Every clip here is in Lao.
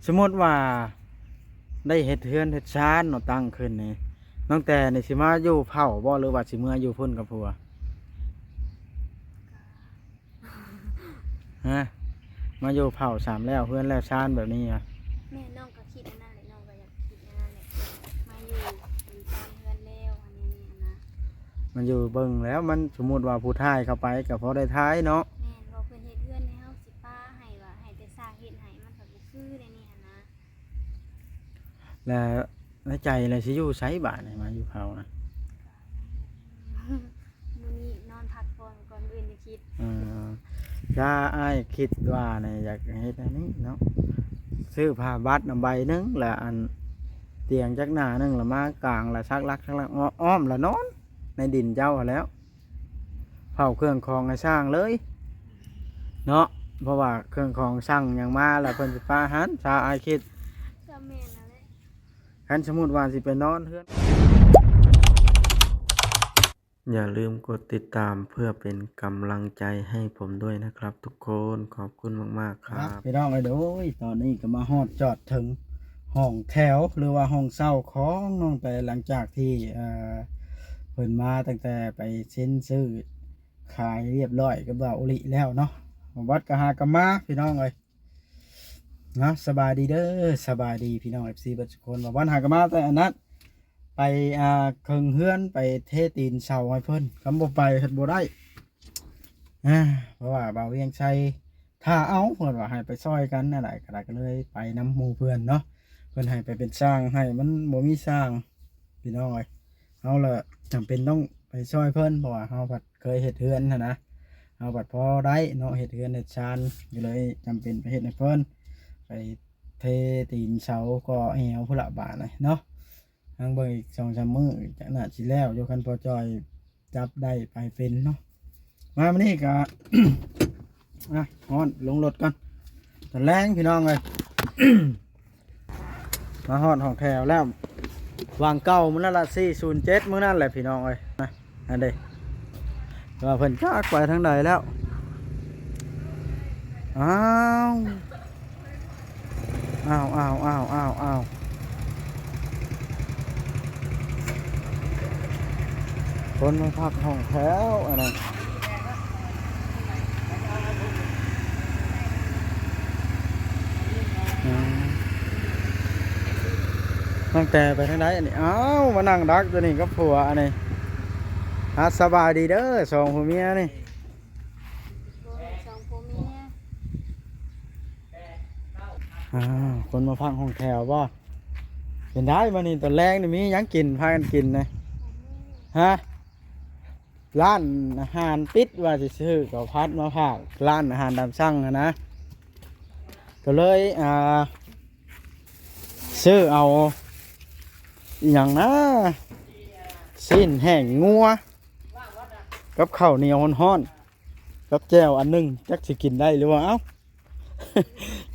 ສົມມຸດວ່າໄດ້ເຮັດເຮືອນເຮັດຊານເນາະ ຕັ້ງຂຶ້ນນີ້ ນ້ອງແຕນີ້ຊິມາຢູ່ເຝົ້າບໍ່ ຫຼືວ່າຊິເມືອຢູ່ພຸ້ນກັບຜົວ? ຮະ? ມາຢູ່ເຝົ້າຊ້ຳແລ້ວເຮືອນແລ້ວຊານແບບນີ້ຫວາ? ແມ່ນ ນ້ອງກໍຄິດອັນນັ້ນແຫຼະ ນ້ອງກໍຢາກຄິດອັນນັ້ນແຫຼະ ມາຢູ່ເປັນຕາມເຮືອນແລ້ວອັນນີ້ຫັ້ນນະ ມາຢູ່ເບິ່ງແລ້ວ ມັນສົມມຸດວ່າຜູ້ຖ່າຍເຂົ້າໄປກໍພໍໄດ້ຖ່າຍເນາະ. ແມ່ນ ເພາະເພິ່ນເຮັດເຮືອນໃຫ້ເຮົາ ຊິປາໃຫ້ວ່າໃຫ້ແຕ່ຊ່າງເຮັດໃຫ້ ມັນກໍບໍ່ຄືແນວນີ້ຫັ້ນນະ. ແລ້ວໃນໃຈລະຊິຢູ່ໃສບາດນີ້ ມາຢູ່ເຝົ້ານະ? ມື້ນີ້ນອນພັກຜ່ອນກ່ອນ ມື້ອື່ນຈະຄິດ. ເອີ ຖ້າອ້າຍຄິດວ່ານີ້ ຢາກເຮັດອັນນີ້ເນາະ ຊື້ຜ້າບັດນຳໃບໜຶ່ງ ລະອັນຕຽງຈັກໜ້າໜຶ່ງ ລະມາກາງ ລະສັກຫຼັກສັກຫຼັກອ້ອມ ລະນອນໃນດິນເຈົ້າຫັ້ນແຫຼ້ວ. ເຝົ້າເຄື່ອງຂອງໃຫ້ຊ່າງເລີຍເນາະ ເພາະວ່າເຄື່ອງຂອງຊ່າງຫຍັງມາແລ້ວເພິ່ນຊິປະຫັນ ຊາອ້າຍຄິດ ກໍແມ່ນຫັ້ນແຫຼະ ຄັນສົມມຸດວ່າຊິໄປນອນເຮືອນ. ຢ່າລືມກົດຕິດຕາມເພື່ອເປັນກຳລັງໃຈໃຫ້ຜົມດ້ວຍນະຄັບທຸກຄົນ ຂອບຄຸນມາກໆຄັບ. ພີ່ນ້ອງເອີຍ ໂດຍ ຕອນນີ້ກໍມາຮອດຈອດເຖິງຫ້ອງແຖວ ຫຼືວ່າຫ້ອງເຊົ່າຂອງນ້ອງແຕ ຫຼັງຈາກທີ່ ເອີ ເພິ່ນມາຕັ້ງແຕ່ໄປເຊັນຊື້ຂາຍຮຽບຮ້ອຍກັບບ່າວໂອລິແລ້ວເນາະ ບ່າວບັດກໍຫາກໍມາ ພີ່ນ້ອງເອີຍເນາະ. ສະບາຍດີເດີ ສະບາຍດີພີ່ນ້ອງເອັຟຊີເບິດທຸກຄົນ ບ່າວບັດຫາກໍມາແຕ່ອັນນັ້ນ ໄປ ອ່າ ເຄິ່ງເຮືອນ ໄປເທຕີນເສົາໃຫ້ເພິ່ນ ຄັນບໍ່ໄປເຮັດບໍ່ໄດ້ ອ່າ ເພາະວ່າບ່າວວຽງໄຊ ຖ້າເອົາ ເພິ່ນວ່າໃຫ້ໄປຊ່ອຍກັນ ອັນໃດກໍໄດ້ ກໍເລີຍໄປນຳໝູ່ເພື່ອນເນາະ ເພິ່ນໃຫ້ໄປເປັນຊ່າງໃຫ້ ມັນບໍ່ມີຊ່າງ ພີ່ນ້ອງເອີຍ ເຮົາລະຈຳເປັນຕ້ອງໄປຊ່ອຍເພິ່ນ ເພາະວ່າເຮົາພັດເຄີຍເຮັດເຮືອນຫັ້ນນະ ເຮົາພັດພໍໄດ້ເນາະ ເຮັດເຮືອນເຮັດຊານ ກໍເລີຍຈຳເປັນໄປເຮັດໃຫ້ເພິ່ນ ໄປເທຕີນເສົາກໍແອວພຸ້ນລະບາດນີ້ເນາະ. ທາງເບິ່ງອີກສອງສາມມື້ ຈະໜ້າຊິແລ້ວຢູ່ ຄັນພໍ່ຈ່ອຍຈັບໄດ້ໄປເປັນເນາະ. ມາມື້ນີ້ກະ ອ່ະ ຮ້ອນ ລົງລົດກ່ອນ ຕອນແລງພີ່ນ້ອງເອີຍ ມາຮອດຫ້ອງແຖວແລ້ວ ຫວ່າງເກົ່າມື້ນັ້ນລະ ສີ່ສູນເຈັດ ມື້ນັ້ນແຫຼະພີ່ນ້ອງເອີຍ ນະ ອັນເດ ວ່າເພິ່ນຈັກໄປທາງໃດແລ້ວ ອ້າວ ອ້າວໆໆໆໆ ຄົນມາພັກຫ້ອງແຖວອັນນັ້ນ ອືມ ຕັ້ງແຕ່ໄປທາງໃດອັນນີ້ ອ້າວ ມານັ່ງດັກຕົວນີ້ກັບຜົວອັນນີ້ ອ່າ ສະບາຍດີເດີ ສອງຜົວເມຍນີ້. ໂອ້ຍ ສອງຜົວເມຍ ອ້າວ ຄົນມາພັກຫ້ອງແຖວບໍ່? ເປັນໄດ໋ມື້ນີ້ ຕອນແລງນີ້ມີຫຍັງກິນ ພາກັນກິນນະ? ຮະ? ຮ້ານອາຫານປິດ ວ່າຊິຊື້ເຂົ້າຜັດມາຝາກ ຮ້ານອາຫານຕາມສັ່ງຫັ້ນນະ ກໍເລີຍ ອ່າ ຊື້ເອົາ ອີ່ຫຍັງນະ ຊີ້ນແຫ້ງງົວ ກັບເຂົ້າໜຽວຮ້ອນໆ ກັບແຈ່ວອັນໜຶ່ງ ຈັກຊິກິນໄດ້ຫຼືບໍ່ ເອົ້າ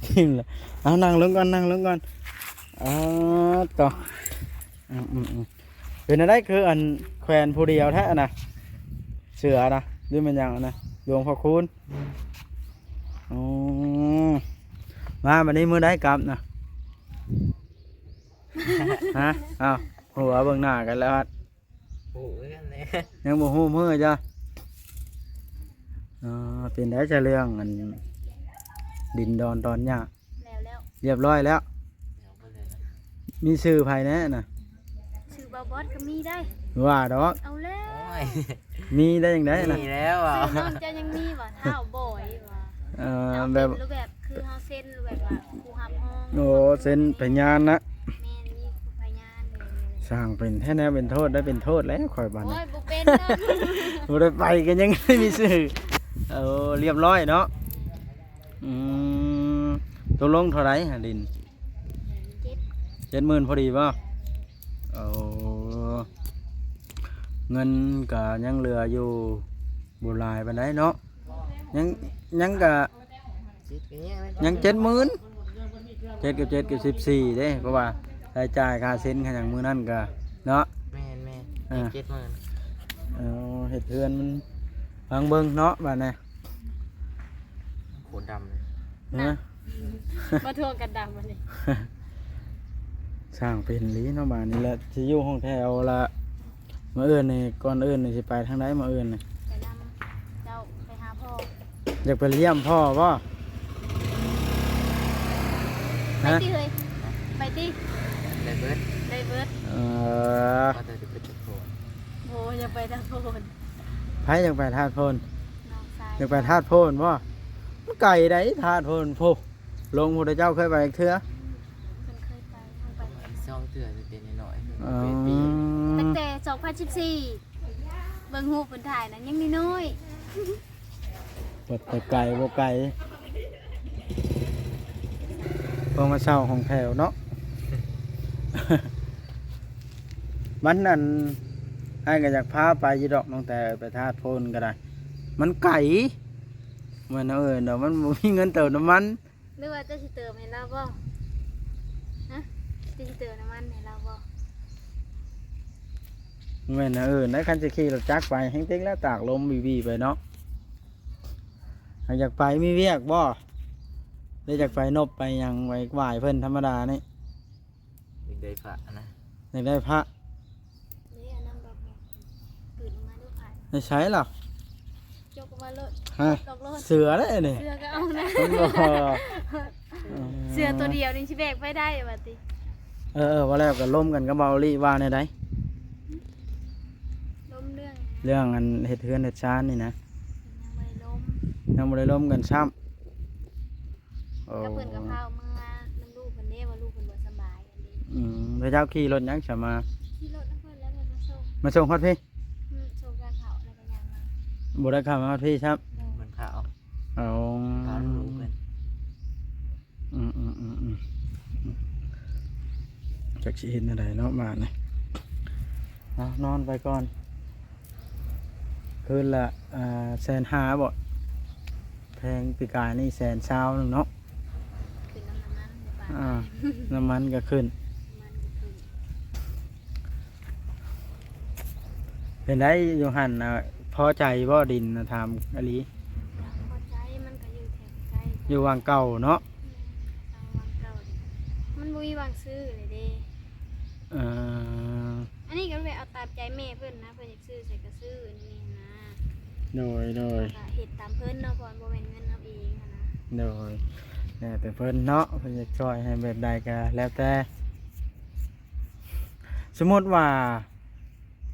ກິນລະ ເອົາ ນັ່ງລົງກ່ອນ ນັ່ງລົງກ່ອນ ອາ ຕໍ່ ອືມໆໆ ເປັນແນວໃດ ຄືອັນແຂວນຜູ້ດຽວແທ້ນະ ເສືອນະ ຫຼືແມ່ນຫຍັງນະ ຫຼວງພໍ່ຄູນ ອືມ ມາບັດນີ້ມື້ໃດກັບນະ ຮະ ເອົ້າ ຫົວເບິ່ງໜ້າກັນແລ້ວ ບໍ່ຮູ້ຄືກັນແຫຼະ ຍັງບໍ່ຮູ້ມື້ຈ້ະ ເອີ ເປັນໃດຈະເລື່ອງອັນ ດິນດອນຕອນຫຍ້າ ແລ້ວໆ ຮຽບຮ້ອຍແລ້ວ ມີຊື່ໃຜແດ່ນະ? ຊື່ບ່າວບອດກໍມີໄດ໋ ວ່າດອກ ເອົາແລ້ວ ໂອ້ຍ ມີໄດ້ຈັ່ງໃດນະ? ມີແລ້ວ ຊື່ນ້ອງເຈົ້າຍັງມີບໍ່? ທ້າວບອຍວ່າ ເອີ ແບບ ເປັນຮູບແບບ ຄືເຮົາເຊັນແບບວ່າຜູ້ຮັບຮອງ ໂອ້ ເຊັນພະຍານນະ ແມ່ນ ມີຜູ້ພະຍານ ຊ່າງເປັນແທ້ແນວເປັນໂທດ ໄດ້ເປັນໂທດແລ້ວຂ້ອຍບາດນີ້ ໂອ້ຍ ບໍ່ເປັນເນາະ ບໍ່ໄດ້ໄປກໍຍັງໄດ້ມີຊື່ ໂອ້ ຮຽບຮ້ອຍເນາະ ອືມ ຕົກລົງເທົ່າໃດຫາດິນ? ເຈັດ ເຈັດໝື່ນພໍດີບໍ່? ໂອ້ ເງິນກໍຍັງເຫຼືອຢູ່ບໍ່ຫຼາຍປານໃດເນາະ ຍັງ ຍັງກະ ເຈັດກໍຍັງ ຍັງເຈັດໝື່ນ ເຈັດກັບເຈັດກໍສິບສີ່ເດ້ ເພາະວ່າລາຍຈ່າຍຄ່າເຊັນຄ່າຫຍັງມື້ນັ້ນກໍເນາະ ແມ່ນໆ ອ່າ ເຈັດໝື່ນ ເອີ ເຮັດເຮືອນມັນ ຟັງເບິ່ງເນາະບາດນີ້ ໂຄດດຳເລີຍ ຮະ? ມາທວງກັນດຳອັນນີ້ ສ້າງເປັນອີ່ຫຼີເນາະ ບາດນີ້ລະ ຊິຢູ່ຫ້ອງແຖວລະ. ມື້ອື່ນນີ້ ກ່ອນອື່ນນີ້ຊິໄປທາງໃດມື້ອື່ນນີ້? ໄປນຳເຈົ້າ ໄປຫາພໍ່. ຢາກໄປຢ້ຽມພໍ່ບໍ່? ໄປ ຮະ? ຕິເຮີ້ຍ ໄປຕິ. ໄດ້ເບິດ ໄດ້ເບິດ. ເອີ ວ່າແຕ່ຊິໄປທາດໂພນ. ໂອ້ ຢາກໄປທາດໂພນ. ໃຜຢາກໄປທາດໂພນ? ນ້ອງຊາຍ. ຢາກໄປທາດໂພນບໍ່? ມັນໄກໃດ໋ ທາດໂພນພຸ້ນ. ຫຼວງພຸດທະເຈົ້າເຄີຍໄປຈັກເທື່ອ? ເພິ່ນເຄີຍໄປ ເຮົາໄປສອງເທື່ອ ແຕ່ນ້ອຍໆ. ອໍ ຕັ້ງແຕ່ສອງພັນສິບສີ່ ເບິ່ງຮູບເພິ່ນຖ່າຍນະ ຍັງນ້ອຍໆ. ບໍ່ໄກ ບໍ່ໄກ ເພິ່ນມາເຊົ່າຫ້ອງແຖວເນາະ. ມັນ ອັນ ອ້າຍກໍຢາກພາໄປຢູ່ດອກ ນ້ອງແຕ່ ໄປທາດໂພນກໍໄດ້ ມັນໄກ. ແມ່ນເອີ ດອກ ມັນບໍ່ມີເງິນເຕີມນ້ຳມັນ. ຫຼືວ່າເຈົ້າຊິເຕີມໃຫ້ລາວບໍ່? ຮະ? ເຈົ້າຊິເຕີມນ້ຳມັນໃຫ້ລາວບໍ່? ແມ່ນເອີ ໃນຄັນຊິຂີ່ລົດຈັກໄປແຮງເຕັກແລ້ວ ຕາກລົມບີໆໄປເນາະ. ຫາກຢາກໄປ ມີວຽກບໍ່? ຫຼືຢາກໄປນົບໄປຫຍັງ ໄປຫວາຍເພິ່ນທຳມະດານີ້? ຢາກໄດ້ພະນະ. ຢາກໄດ້ພະ. ເດ້ ອັນນັ້ນດອກ ປືນອອກມາດູພະ. ໃນໃສລະ? ຈົກອອກມາໂລດ. ຮະ? ດອກໂລດ. ເສືອເດ້ນີ້. ເສືອກໍເອົານະ. ເສືອໂຕດຽວນີ້ຊິແບກໄປໄດ້ວ່າຕິ? ເອີໆ ວ່າແລ້ວກໍລົມກັນກັບເບົາລີວ່າແນວໃດ? ລົມເລື່ອງຫຍັງ? ເລື່ອງອັນເຮັດເຮືອນເຮັດຊານນີ້ນະ. ຍັງບໍ່ໄດ້ລົມ. ຍັງບໍ່ໄດ້ລົມກັນຊ້ຳ. ໂອ້ ກໍເພິ່ນກໍພາອອກເມືອນຳລູກເພິ່ນເດ້ ວ່າລູກເພິ່ນບໍ່ສະບາຍ. ອືມ ແລ້ວເຈົ້າຂີ່ລົດຫຍັງຊະມາ? ຂີ່ລົດນຳເພິ່ນແລ້ວເພິ່ນມາສົ່ງ. ມາສົ່ງຮອດພີ້? ອືມ ສົ່ງກາເຂົ້າແລ້ວກໍຍ່າງມາ. ບໍ່ໄດ້ເຂົ້າມາຮອດພີ້ຊ້ຳ? ບໍ່. ເພິ່ນພາອອກ. ເອົາ ພາລູກເພິ່ນ. ອືມໆໆໆ ຈັກຊິເຮັດແນວໃດເນາະບາດນີ້. ເອົາ ນອນໄປກ່ອນ. ຄືນລະ ອ່າ ແສນຫ້າບໍ? ແພງ ປີກາຍນີ້ແສນຊາວໜຶ່ງເນາະ. ຂຶ້ນນຳນ້ຳມັນ ອ່າ ນ້ຳມັນກໍຂຶ້ນ. ນ້ຳມັນກໍຂຶ້ນ. ເປັນໃດຢູ່ຫັ້ນນະ ພໍໃຈບໍ່ດິນນະ? ຖາມອີ່ຫຼີ. ພໍໃຈ ມັນກໍຢູ່ແຖວໃກ້ໆ ຢູ່ຫວ່າງເກົ່າເນາະ. ແມ່ນ ຫວ່າງເກົ່າ ມັນບໍ່ມີຫວ່າງຊື້ເລີຍເດ້. ເອີ ອັນນີ້ກໍແບບເອົາຕາມໃຈແມ່ເພິ່ນນະ ເພິ່ນ ຊື້ໃສກໍຊື້ອັນນີ້ນະ. ໂດຍ ໂດຍ ເຮົາກໍເຮັດຕາມເພິ່ນເນາະ ເພາະມັນບໍ່ແມ່ນເງິນເຮົາເອງຫັ້ນນະ. ໂດຍ ແລ້ວແຕ່ເພິ່ນເນາະ ເພິ່ນຢາກຊ່ອຍໃຫ້ແບບໃດກໍແລ້ວແຕ່. ສົມມຸດວ່າ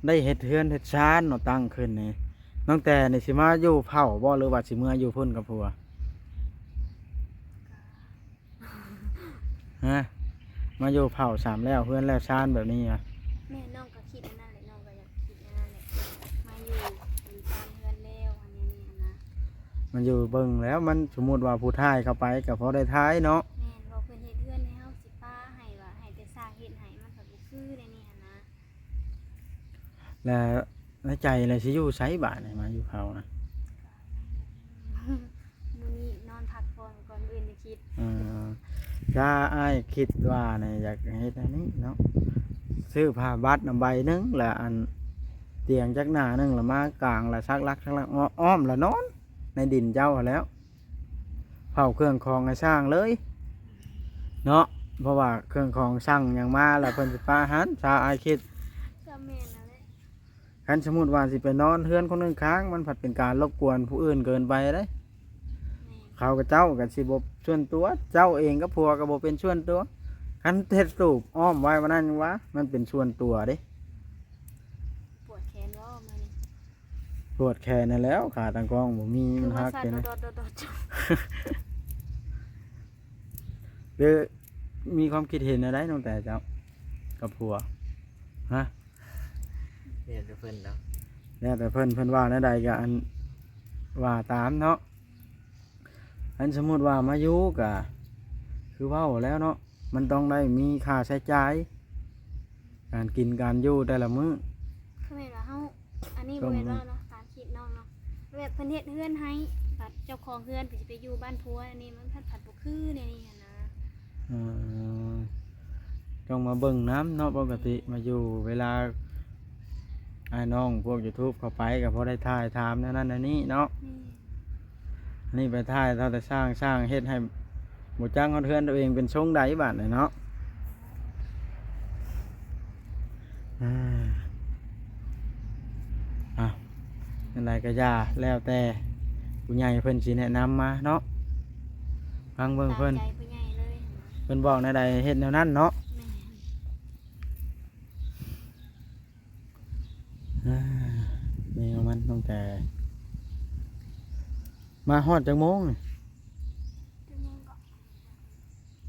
ໄດ້ເຮັດເຮືອນເຮັດຊານເນາະ ຕັ້ງຂຶ້ນນີ້ ນ້ອງແຕ່ນີ້ຊິມາຢູ່ເຜົ່າບໍ່ ຫຼືວ່າຊິເມືອຢູ່ພຸ້ນກັບຜົວ? ຮະ? ມາຢູ່ເຜົ່າຊ້ຳແລ້ວ ເຮືອນແລ້ວຊານແບບນີ້ຫວາ? ແມ່ ນ້ອງກໍຄິດອັນນັ້ນແຫຼະ ນ້ອງກໍຢາກຄິດອັນນັ້ນແຫຼະ ມາຢູ່ ຢູ່ຕາມເຮືອນແລ້ວອັນນີ້ຫັ້ນນະ. ມາຢູ່ເບິ່ງແລ້ວ ມັນສົມມຸດວ່າຜູ້ທ້າຍເຂົ້າໄປກໍພໍໄດ້ຖ່າຍເນາະ. ແມ່ນ ເວົ້າເພິ່ນເຮັດເຮືອນໃຫ້ເຮົາ ຊິປາໃຫ້ວ່າ ໃຫ້ແຕ່ຊ່າງເຮັດໃຫ້ ມັນກໍບໍ່ຄືໃນນີ້ຫັ້ນນະ. ແລ້ວໃນໃຈແລ້ວຊິຢູ່ໃສບາດນີ້ ມາຢູ່ເຂົານະ? ມື້ນີ້ນອນພັກຜ່ອນກ່ອນ ມື້ອື່ນຈະຄິດ. ເອີ ຖ້າອ້າຍຄິດວ່ານີ້ ຢາກເຮັດອັນນີ້ເນາະ ຊື້ຜ້າບັດນຳໃບໜຶ່ງ ແລ້ວອັນຕຽງຈັກໜ້າໜຶ່ງ ແລ້ວມາກາງ ແລ້ວສັກຫຼັກ ສັກຫຼັກ ອ້ອມ ແລ້ວນອນໃນດິນເຈົ້າຫັ້ນແຫຼ້ວ. ເຝົ້າເຄື່ອງຂອງໃຫ້ຊ່າງເລີຍເນາະ ເພາະວ່າເຄື່ອງຂອງຊ່າງຫຍັງມາແລ້ວເພິ່ນຊິປະຫັນ ຊາວອາຍຄິດ. ກໍແມ່ນນັ້ນແຫຼະ ຄັນສົມມຸດວ່າຊິໄປນອນເຮືອນຄົນຂ້າງໆ ມັນພັດເປັນການລົບກວນຜູ້ອື່ນເກີນໄປເດ້. ແມ່ນ ເຂົາກັບເຈົ້າກໍຊິບໍ່ສ່ວນຕົວ ເຈົ້າເອງກັບຜົວກໍບໍ່ເປັນສ່ວນຕົວ. ຄັນເຮັດຕູບອ້ອມໄວ້ວ່ານັ້ນຫຍັງວ່າ ມັນເປັນສ່ວນຕົວເດ້. ປວດແຂນບໍ່ມື້ນີ້? ປວດແຂນຫັ້ນແຫຼ້ວ ຂາຕັ້ງກ້ອງບໍ່ມີ ມັນຫັກເດ້. ຄືວ່າສັ່ນ ເປັນ ດອດໆໆໆ ຫຼືມີຄວາມຄິດເຫັນແນວໃດນ້ອງແຕ່ເຈົ້າກັບຜົວ? ຮະ? ແລ້ວແຕ່ເພິ່ນເນາະ ແລ້ວແຕ່ເພິ່ນ ເພິ່ນວ່າແນວໃດກໍອັນ ວ່າຕາມເນາະ. ອັນສົມມຸດວ່າມາຢູ່ກະຄືເວົ້າແລ້ວເນາະ ມັນຕ້ອງໄດ້ມີຄ່າໃຊ້ຈ່າຍ ການກິນການຢູ່ແຕ່ລະມື້. ຄືແມ່ນວ່າເຮົາ ອັນນີ້ບໍ່ແມ່ນເວົ້າເນາະ ຕາມຄລິບນ້ອງເນາະ ແບບເພິ່ນເຮັດເຮືອນໃຫ້ ບັດເຈົ້າຂອງເຮືອນເພິ່ນຊິໄປຢູ່ບ້ານຜົວ ອັນນີ້ມັນພັດ ພັດບໍ່ຄືແນວນີ້ຫັ້ນນະ. ເອີ ຕ້ອງມາເບິ່ງນຳເນາະ ປົກກະຕິມາຢູ່ເວລາອ້າຍນ້ອງພວກ YouTube ເຂົ້າໄປ ກໍພໍໄດ້ຖ່າຍຖາມແນວນັ້ນແນວນີ້ເນາະ. ແມ່ນ ອັນນີ້ໄປຖ່າຍເທົ່າແຕ່ຊ່າງ ຊ່າງເຮັດໃຫ້ ບໍ່ຈັກຮອດເຮືອນຕົວເອງເປັນຊົງໃດບາດນີ້ເນາະ. ອ່າ ເອົາ ຈັ່ງໃດກໍຢ່າ ແລ້ວແຕ່ຜູ້ໃຫຍ່ເພິ່ນຊິແນະນຳມາເນາະ. ຟັງເບິ່ງເພິ່ນ ຕາມໃຈຜູ້ໃຫຍ່ເລີຍ ເພິ່ນບອກແນວໃດເຮັດແນວນັ້ນເນາະ. ແມ່ນ ອ່າ ແນວມັນຕັ້ງແຕ່ ມາຮອດຈັກໂມງນີ້? ຈັກໂມງເກາະ?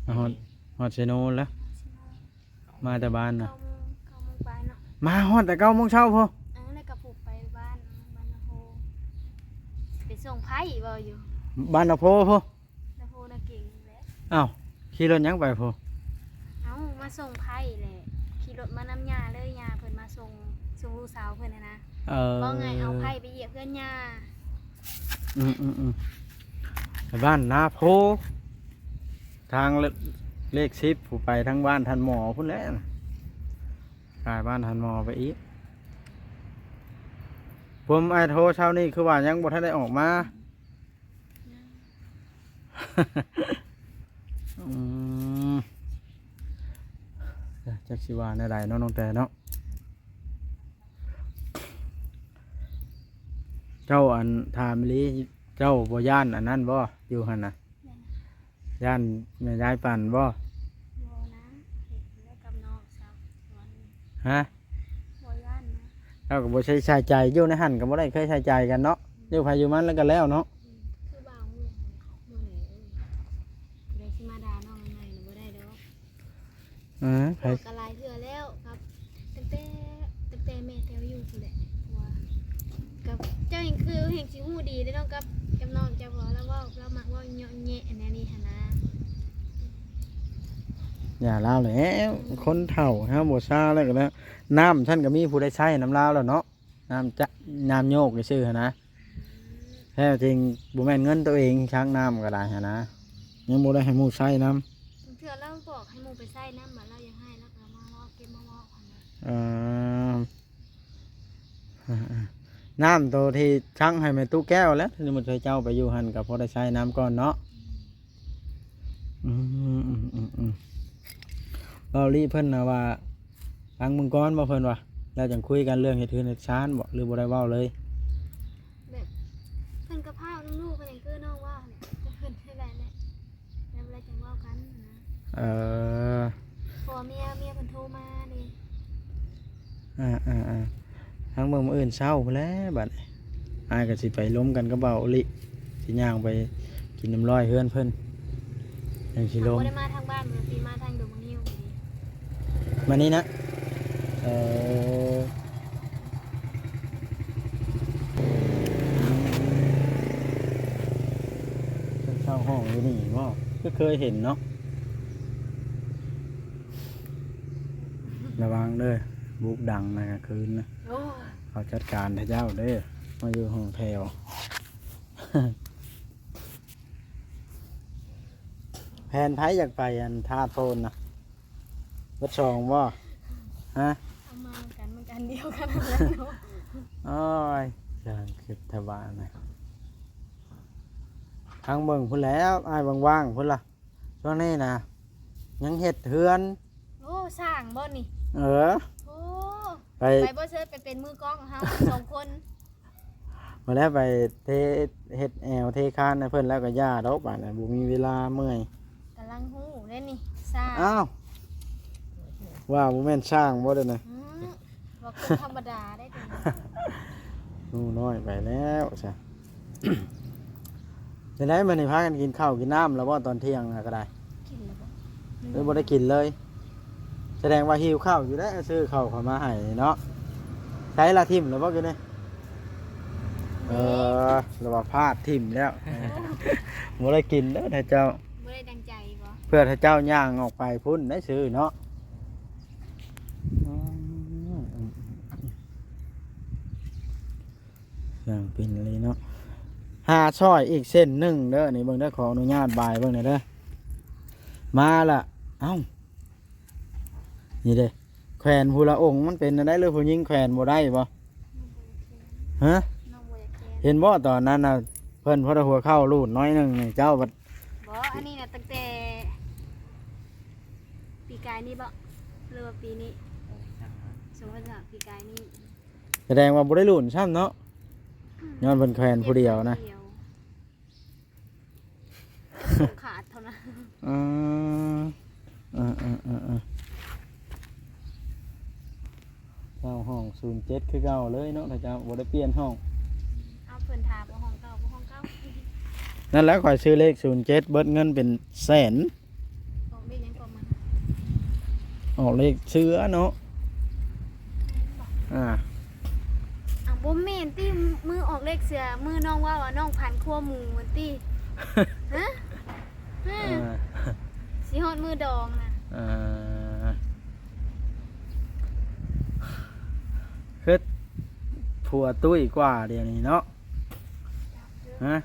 ມາຮອດ ຮອດເຊໂນແລ້ວ. ຮອດເຊໂນ ມາແຕ່ບ້ານນະ ເກົ້າໂມງ ເກົ້າໂມງປາຍເນາະ. ມາຮອດແຕ່ເກົ້າໂມງເຊົ້າພຸ້ນ. ເອີ ແລ້ວກໍຜູກໄປບ້ານ ບ້ານນາໂພ ໄປສົ່ງໄພ້ເວົ້າຢູ່ ບ້ານນາໂພພຸ້ນ. ນາໂພນາເກັງແຫຼະ. ອ້າວ ຂີ່ລົດຫຍັງໄປພຸ້ນ? ເອົ້າ ມາສົ່ງໄພ້ແຫຼະ ຂີ່ລົດມານຳຍ່າເລີຍ ຍ່າເພິ່ນມາສົ່ງ ສົ່ງລູກສາວເພິ່ນຫັ້ນນະ. ເອີ ເວົ້າງ່າຍ ເອົາໄພ້ໄປຢຽບເຮືອນຍ່າ. ອືມໆໆ ໄປບ້ານນາໂພ ທາງເລກສິບ ຜູ້ໄປທາງບ້ານທ່ານໝໍພຸ້ນແຫຼະ ກາຍບ້ານທ່ານໝໍໄປອີກ. ຜົມອ້າຍໂທເຊົ້ານີ້ຄືວ່າຍັງບໍ່ທັນໄດ້ອອກມາ? ອືມ ຈັກຊິວ່າແນວໃດເນາະ ນ້ອງແຕເນາະ. ເຈົ້າ ອັນ ຖາມອີ່ຫຼີ ເຈົ້າບໍ່ຢ້ານອັນນັ້ນບໍ່ ຢູ່ຫັ້ນນະ? ຢ້ານແມ່ຍາຍປັ່ນບໍ່? ບໍ່ນະ ເຮັດແລ້ວກັບນ້ອງສາວ. ຮະ? ບໍ່ຢ້ານນະ. ເຈົ້າກໍບໍ່ໃສ່ໃຈ ຢູ່ໃນຫັ້ນກໍບໍ່ໄດ້ເຄີຍໃສ່ໃຈກັນເນາະ ຢູ່ໃຜຢູ່ມັນແລ້ວກໍແລ້ວເນາະ. ອືມ ຄືວ່າມື້ ມື້ນີ້ ເອີ ຜູ້ໃດຊິມາດ່ານ້ອງໃໝ່ໆ ບໍ່ໄດ້ດອກ. ເອີ ໃຜ ບອກກັນຫຼາຍເທື່ອແລ້ວກັບ ຕັ້ງແຕ່ ຕັ້ງແຕ່ແມ່ແຕ້ວຢູ່ພຸ້ນແຫຼະ ເພາະວ່າກັບເຈົ້າແຮ່ງຄືແຮ່ງຊິຮູ້ດີເດ້ເນາະ ກັບ ກັບນ້ອງເຈົ້າ ເພາະວ່າລາວເວົ້າ ລາວມັກເວົ້າເຍາະແຍະແນວນີ້ຫັ້ນນະ. ຢ່າລາວແຫຼະ ຄົນເຖົ້າເຮົາບໍ່ຊາແລ້ວກໍແລ້ວ ນ້ຳຊັ້ນກໍມີຜູ້ໃດໃຊ້ນຳລາວແລ້ວເນາະ. ນ້ຳຈະ ນ້ຳໂຍກຊື່ຫັ້ນນະ ແທ້ຈິງບໍ່ແມ່ນເງິນໂຕເອງຊັກນ້ຳກໍໄດ້ຫັ້ນນະ ຍັງບໍ່ໄດ້ໃຫ້ໝູ່ໃຊ້ນຳ. ບາງເທື່ອລາວບອກໃຫ້ໝູ່ໄປໃຊ້ນຳ ບາດລາວຢາກໃຫ້ລາວກໍມາເວົ້າ ເກັບມາເວົ້າຫັ້ນນະ. ເອີ ນ້ຳໂຕທີ່ຊັກໃຫ້ແມ່ຕູ້ແກ້ວແຫຼະ ສົມມຸດໃຫ້ເຈົ້າໄປຢູ່ຫັ້ນກໍພໍໄດ້ໃຊ້ນຳກ່ອນເນາະ. ອືມ ເວົ້າລີເພິ່ນນະວ່າ ຟັງເບິ່ງກ່ອນບໍ່ ເພິ່ນວ່າ ແລ້ວຈັ່ງຄຸຍກັນເລື່ອງເຮັດເຮືອນເຮັດຊານບໍ່ ຫຼືບໍ່ໄດ້ເວົ້າເລີຍ? ແບບເພິ່ນກໍພ້າວນຳລູກ ເພິ່ນຫຍັງຄືນ້ອງເວົ້າຫັ້ນແຫຼະ ແຕ່ເພິ່ນເຮັດໄດ້ແຫຼະ ແລ້ວ ແລ້ວຈັ່ງເວົ້າກັນນະ. ເອີ ເພາະວ່າເມຍ ເມຍເພິ່ນໂທມາເດ້. ອ່າໆໆ ທາງເບິ່ງມື້ອື່ນເຊົ້າພຸ້ນແຫຼະ ບັດນີ້ອ້າຍກໍຊິໄປລົມກັນກັບບ່າວໂອລິ ຊິຍ່າງໄປກິນນ້ຳຮ້ອຍເຮືອນເພິ່ນ ຈັ່ງຊິລົມ. ບໍ່ໄດ້ມາທາງບ້ານ ມື້ນີ້ມາທາງດົງມະງິ້ວນີ້ ມານີ້ນະ. ເອີ ເພິ່ນເຊົ່າຫ້ອງຢູ່ນີ້ບໍ່? ຄືເຄີຍເຫັນເນາະ. ລະວັງເດີ ບຸກດັງໃນກາງຄືນນະ. ໂອ້ຍ ເຂົາຈັດການໃຫ້ເຈົ້າເດີ ມາຢູ່ຫ້ອງແຖວ. ແຜນໃຜຢາກໄປອັນທາດໂພນນະ? ເບິດສອງບໍ່? ຮະ? ເອົາມານຳກັນ ມັນກະອັນດຽວກັນນັ້ນແຫຼະເນາະ. ໂອ້ຍ ຊ່າງຄິດແທ້ວ່ານະ. ທາງເບິ່ງພຸ້ນແຫຼ້ວ ອ້າຍວ່າງໆ ພຸ້ນລະ. ຊ່ວງນີ້ນະ ຍັງເຮັດເຮືອນ. ໂອ້ ສ້າງບໍ່ນີ້? ເອີ ໂອ້ ໄປ ໄປບໍ່ເຊີດ ໄປເປັນມືກ້ອງເຮົາສອງຄົນ. ມາແລ້ວໄປເທ ເຮັດແອວເທຄານໃຫ້ເພິ່ນແລ້ວກໍຢ່າດອກ ບາດນີ້ບໍ່ມີເວລາ ເມື່ອຍ. ກຳລັງຮູ້ເດ້ນີ້ ສ້າງ. ອ້າວ ວ່າບໍ່ແມ່ນຊ່າງບໍ່ເດ້ນະ? ອືມ ວ່າຄົນທຳມະດາໄດ້ ເປັນໜູນ້ອຍໄປແລ້ວຊະ. ຈັ່ງໃດມື້ນີ້ພາກັນກິນເຂົ້າກິນນ້ຳແລ້ວບໍ່ ຕອນທ່ຽງນະກໍໄດ້? ກິນແລ້ວບໍ່? ຫຼືບໍ່ໄດ້ກິນເລີຍ? ສະແດງວ່າຫິວເຂົ້າຢູ່ແລ້ວ ຊື້ເຂົ້າເຂົ້າມາໃຫ້ເນາະ. ໃສລະ ຖິ້ມແລ້ວບໍ່ກິນນີ້? ເອີ ຫຼືວ່າພາດຖິ້ມແລ້ວ. ບໍ່ໄດ້ກິນເດີທ່ານເຈົ້າ. ບໍ່ໄດ້ດັ່ງໃຈບໍ່? ເພື່ອທ່ານເຈົ້າຍ່າງອອກໄປພຸ້ນໄດ້ຊື້ເນາະ. ອືມ ຢ່າງເປັນອີ່ຫຼີເນາະ. ຫາຊ່ອຍອີກເສັ້ນໜຶ່ງເດີ ນີ້ເບິ່ງເດີ ຂໍອະນຸຍາດບາຍເບິ່ງແດ່ເດີ. ມາລະ ເອົ້າ ນີ້ເດ້ ແຂວນຜູ້ລະອົງ ມັນເປັນແນວໃດ ຫຼືຜູ້ຍິງແຂວນບໍ່ໄດ້ບໍ່? ຮະ? ເຫັນບໍ່ຕອນນັ້ນນະ ເພິ່ນພໍໄດ້ຫົວເຂົ່າລູດໜ້ອຍໜຶ່ງນີ້ ເຈົ້າບັດ ບໍ່ ອັນນີ້ນະ ຕັ້ງແຕ່ ປີກາຍນີ້ບໍ່ ຫຼືວ່າປີນີ້? ສອງພັນຊາວ ປີກາຍນີ້. ສະແດງວ່າບໍ່ໄດ້ລຸ້ນຊ້ຳເນາະ ອືມ ຍ້ອນເພິ່ນແຂວນຜູ້ດຽວນະ ສອງຂາດເທົ່ານັ້ນ. ອືມ ເອີໆໆໆ ເຊົ່າຫ້ອງສູນເຈັດຄືເກົ່າເລີຍເນາະ ເຂົາເຈົ້າບໍ່ໄດ້ປ່ຽນຫ້ອງ. ເອົາ ເພິ່ນຖາມວ່າຫ້ອງເກົ່າບໍ່ ຫ້ອງເກົ່າ. ນັ້ນແຫຼະ ຂ້ອຍຊື້ເລກສູນເຈັດ ເບິດເງິນເປັນແສນ. ອອກເລກຫຍັງກໍມັນ ອອກເລກເສືອເນາະ. ອ່າ ອ້າວ ບໍ່ແມ່ນຕິ ມື້ອອກເລກເສືອ ມື້ນ້ອງເວົ້າວ່ານ້ອງພັນຂົ້ວໝູຫັ້ນຕິ ຮະ? ຮະ? ເອີ ຊິຮອດມື້ດອງນະ. ເອີ ຄືຜົວຕຸ້ຍກວ່າດຽວນີ້ເນາະ ຮະ?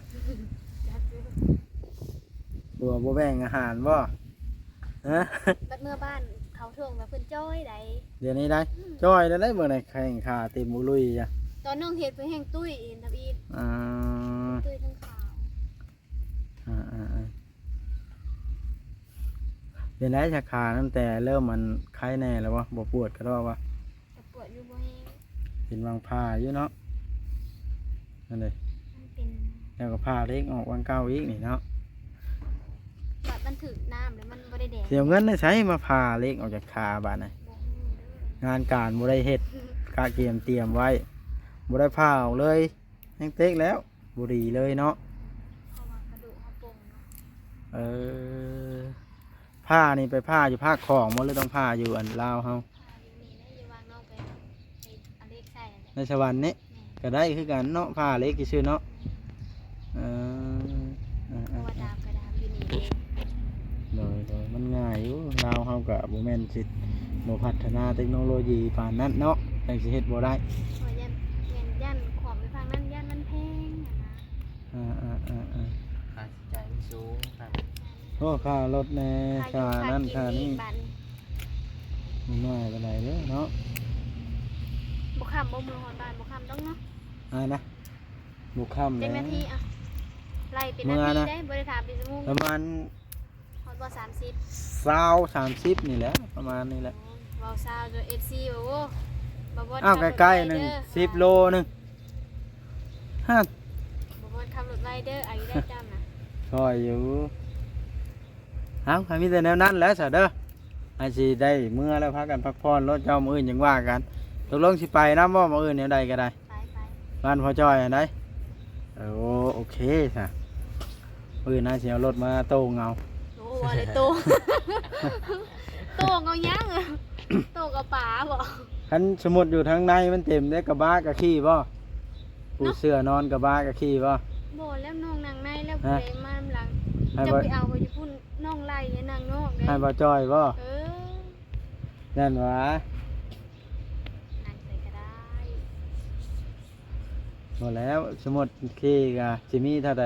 ຜົວບໍ່ແບ່ງອາຫານບໍ່? ຮະ? ບັດເມືອບ້ານເຂົາເຖິງວ່າເພິ່ນຈ່ອຍໃດ໋ ດຽວນີ້ໄດ໋. ອືມ ຈ່ອຍແລ້ວໄດ໋ ມື້ໃດແຂ່ງຂາເຕັມອຸລຸຍຈ້ະ. ຕອນນ້ອງເຮັດເພິ່ນແຮ່ງຕຸ້ຍອີກນຳອີກ. ອ່າ ຕຸ້ຍທັງຂາວ. ອ່າໆໆ ເປັນໄດ໋ຊະ ຂາຕັ້ງແຕ່ເລີ່ມອັນໄຄແນ່ແລ້ວບໍ່? ບໍ່ປວດກະດອກບໍ່? ກະປວດຢູ່ ບໍ່ແຮງ ເປັນຫວ່າງຜ່າຢູ່ເນາະ. ນັ້ນເດ້ ມັນເປັນ ແລ້ວກໍຜ່າເຫຼັກອອກຫວ່າງເກົ່າອີກນີ້ເນາະ. ບາດມັນຖືກນ້ຳແລ້ວມັນບໍ່ໄດ້ແດງ. ຊິເອົາເງິນໃນໃສມາຜ່າເຫຼັກອອກຈາກຂາບາດນີ້? ບໍ່ຮູ້ເດີ ງານການບໍ່ໄດ້ເຮັດ ກະກຽມຕຽມໄວ້ ບໍ່ໄດ້ຜ່າອອກເລີຍ ແຮ່ງເຕັກແລ້ວ ບໍ່ດີເລີຍເນາະ. ເພາະວ່າກະດູກເຮົາປົງເນາະ. ເອີ ຜ່ານີ້ໄປຜ່າຢູ່ພາກຂອງບໍ່ ຫຼືຕ້ອງຜ່າຢູ່ອັນລາວເຮົາ? ຜ່າຢູ່ນີ້ແຫຼະ ຢູ່ວາງນອກໄປ ໄປເອົາເຫຼັກໃສ່ຫັ້ນແຫຼະ ໃນສະຫວັນນີ້. ແມ່ນ ກະໄດ້ຄືກັນເນາະ ຜ່າເຫຼັກຊື່ໆເນາະ. ແມ່ນ ເອີ ເອີໆໆ ເພາະວ່າດາມກະດາມຢູ່ນີ້ເດ້. ໂດຍໆ ມັນງ່າຍຢູ່ ລາວເຮົາກະບໍ່ແມ່ນຊິບໍ່ພັດທະນາເຕັກໂນໂລຢີປານນັ້ນເນາະ ຈັ່ງຊິເຮັດບໍ່ໄດ້. ເພາະວ່າຢ້ານ ແມ່ນຢ້ານຂອງໄປຝັ່ງນັ້ນ ຢ້ານມັນແພງຫັ້ນນະ. ອ່າໆໆໆ ຄ່າໃຊ້ຈ່າຍມັນສູງ. ໂອ້ ຄ່າລົດແດ່ ຄ່າຢູ່ ຄ່ານັ້ນ ຄ່ານີ້ ຄ່າກິນອີກບາດນີ້ ມັນໜ້ອຍປານໃດເດີເນາະ. ບໍ່ຄ່ຳບໍ່? ມື້ຮອດບ້ານບໍ່ຄ່ຳດອກເນາະ. ອ່ານະ ບໍ່ຄ່ຳແລ້ວ. ຈັກນາທີ? ອ່ະ ໄລ່ເປັນນາທີໄດ໋ ບໍ່ໄດ້ຖາມເປັນຊົ່ວໂມງ. ປະມານ ຮອດບໍ່ ສາມສິບ ຊາວ ສາມສິບນີ້ແຫຼະ ປະມານນີ້ແຫຼະ. ໂອ້ ເວົ້າຊາວຈົນເອັຟຊີ ໂອ້ ບໍ່ບໍ່ ອ້າວ ຂັບລົດໄວເດີ ໃກ້ໆໜຶ່ງ ສິບໂລໜຶ່ງ ຮະ ບໍ່ບໍ່ ຂັບລົດໄວເດີ ອາຍຸໄດ້ເຈົ້ານະ. ຊ່ອຍຢູ່. ເອົ້າ ໃຫ້ມີແຕ່ແນວນັ້ນແຫຼະຊະເດີ ໃຫ້ຊິໄດ້ເມືອແລ້ວ ພາກັນພັກຜ່ອນໂລດເຈົ້າ ມື້ອື່ນຈັ່ງວ່າກັນ. ຕົກລົງຊິໄປນຳບໍ່ ມື້ອື່ນແນວໃດກໍໄດ້? ໄປ ໄປ ບ້ານພໍ່ຈ້ອຍຫັ້ນໃດ໋. ເອີ ໂອ ໂອເຄຊະ ມື້ອື່ນນາຊິເອົາລົດມາໂຕ້ງເອົາ. ໂອ້ ວ່າແລ້ວໂຕ້ງ ໂຕ້ງເອົາຫຍັງ? ໂຕ້ງເອົາປາບໍ? ຄັນສົມມຸດຢູ່ທາງໃນມັນເຕັມເດ້ ກະບະກະຂີ່ບໍ? ປູເສື້ອນອນກະບະກະຂີ່ບໍ? ບໍ່ແລ້ວ ນ້ອງນັ່ງໃນແລ້ວ ຜູ້ໃດມານຳຫຼັງ? ເຈົ້າໄປເອົາຢູ່ພຸ້ນ ນ້ອງໄລ່ໃຫ້ນັ່ງນອກເດ້. ໃຫ້ບ່າວຈ້ອຍບໍ? ເອີ ນັ້ນຫວາ ນັ່ງໃສກະໄດ້. ບໍ່ແລ້ວ ສົມມຸດຂີ່ກະຊິມີເທົ່າໃດ?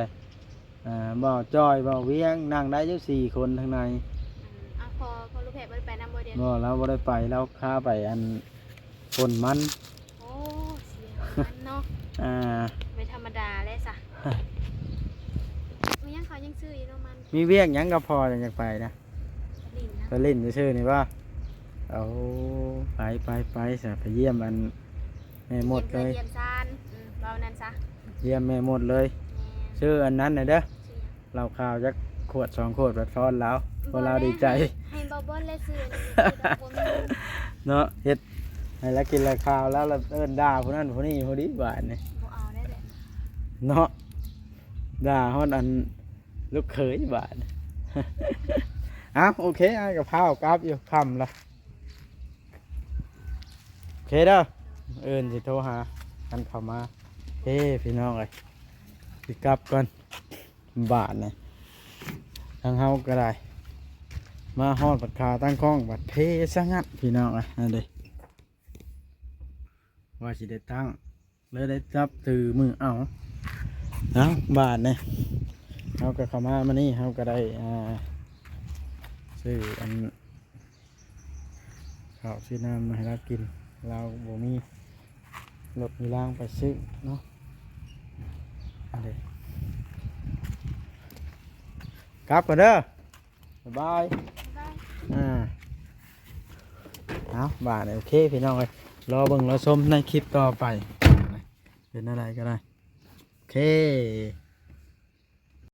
ອ່າ ບ່າວຈ້ອຍ ບ່າວວຽງ ນັ່ງໄດ້ຢູ່ສີ່ຄົນທາງໃນ. ອືມ ເອົາ ພໍ່ ພໍ່ລູກແພດບໍ່ໄດ້ໄປນຳບໍ່ດຽວ? ບໍ່ ລາວບໍ່ໄດ້ໄປ ລາວຄາໄປອັນ ປົນມັນ. ໂອ້ ຊິມັນເນາະ. ອ່າ ບໍ່ທຳມະດາແລ້ວຊະ. ມີຫຍັງເຂົາຍັງຊື້ຢູ່ເນາະມັນ. ມີວຽກຫຍັງກັບພໍ່ຈັ່ງຢາກໄປນະ? ໄປຫຼິ້ນນະ ໄປຫຼິ້ນຊື່ໆນີ້ບໍ່? ເອົາ ໄປ ໄປ ໄປຊະ ໄປຢ້ຽມອັນແມ່ມົດເລີຍ ຢ້ຽມເພື່ອນຢ້ຽມຊານ. ອືມ ເວົ້ານັ້ນຊະ ຢ້ຽມແມ່ມົດເລີຍ. ແມ່ນ ຊື້ອັນນັ້ນໃຫ້ເດີ ຊື້ຫຍັງ? ເຫຼົ້າຂາວຈັກຂວດສອງຂວດ ໄປຟ້ອນລາວ ເພາະລາວດີໃຈ. ໃຫ້ ໃຫ້ບ່າວບົນແລະຊື້ອັນນີ້ ບໍ່ມີເນາະ ເຮັດໃຫ້ລາວກິນລາວຂາວ ລາວ ລາວເອີ້ນດ່າຜູ້ນັ້ນຜູ້ນີ້ຜູ້ນີ້ບາດນີ້. ບໍ່ເອົາໄດ້ແຫຼະເນາະ ດ່າຮອດອັນ ລູກເຂີຍບາດ. ເອົ້າ ໂອເຄ ອ້າຍກໍພາອອກກັບຢູ່ ຄ່ຳລະ. ໂອເຄເດີ ອື່ນຊິໂທຫາ ຄັນເຂົ້າມາ. ເອີ ພີ່ນ້ອງເອີຍ ຊິກັບກ່ອນບາດນີ້. ທາງເຮົາກໍໄດ້ ມາຮອດບັດຂາຕັ້ງກ້ອງ ບັດເພສະງັດ ພີ່ນ້ອງເອີຍ. ນັ້ນເດ້ ວ່າຊິໄດ້ຕັ້ງ ເລີຍໄດ້ຈັບຖືມືເອົາ. ເອົ້າ ບາດນີ້ເຮົາກໍເຂົ້າມາມື້ນີ້ ເຮົາກໍໄດ້ ອ່າ ຊື້ອັນ ເຂົ້າຊື້ນ້ຳມາໃຫ້ລາວກິນ ລາວບໍ່ມີລົດມີລາງໄປຊື້ເນາະ. ອັນເດ້ ກັບກ່ອນເດີ. ບາຍບາຍ. ອ່າ ເອົາ ບາດນີ້ໂອເຄພີ່ນ້ອງເອີຍ ລໍເບິ່ງລໍຊົມໃນຄລິບຕໍ່ໄປ ເປັນແນວໃດກໍໄດ້ ໂອເຄ